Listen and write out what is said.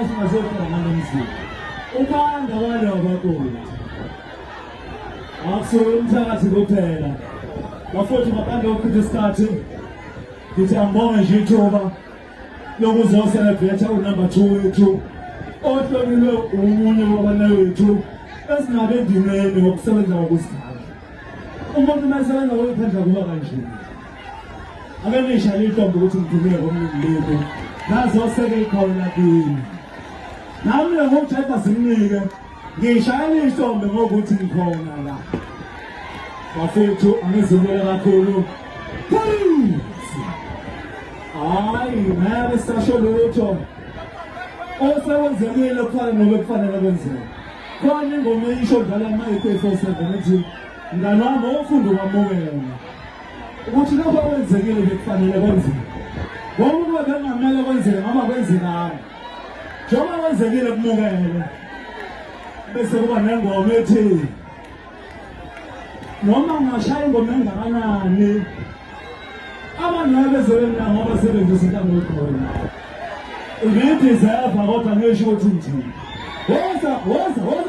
singazofika ngalo mzimba. Ukhanda wale wabakuthi. Akusuke umthakathi kuphela. Bafowethu ngaphandle kokuchitha isikhathi ngithi angibonge nje ithuba lokuzoselebrate unumber 2 wethu ohlonilwe umunye wabana wethu esingabe endimeni ngokusebenza ngokuzikhandla. Umuntu uma esebenza ngokuzikhandla kuba kanje. Ake nishayele ihlombe ukuthi ngidumile ngomningi nazoseke ikhona kimi. Nami le ngokujayiva simnike ngishayela ihlombe ngokuthi ngikhona la. Bafethu angizibule kakhulu. Please. Hayi ngeke sasho lutho. Osekwenzekile kufana nobe kufanele kwenzeke. Khona ingoma eyisho dlala ama-847 ethi mngani wami ofunda ukwamukela ukuthi lokho okwenzekile bekufanele kwenzeke. Ngoba ukuba bekungamele kwenzeke ngoba kwenzekanga. Njengoba kwenzekile kumukele. Bese kuba nengoma ethi noma ngashaya ingoma engakanani abantu ngeke beze bemna ngoba sebenzisa intambo yokhona. Ngidizeva kodwa ngisho ukuthi ngithini. Woza, woza, woza.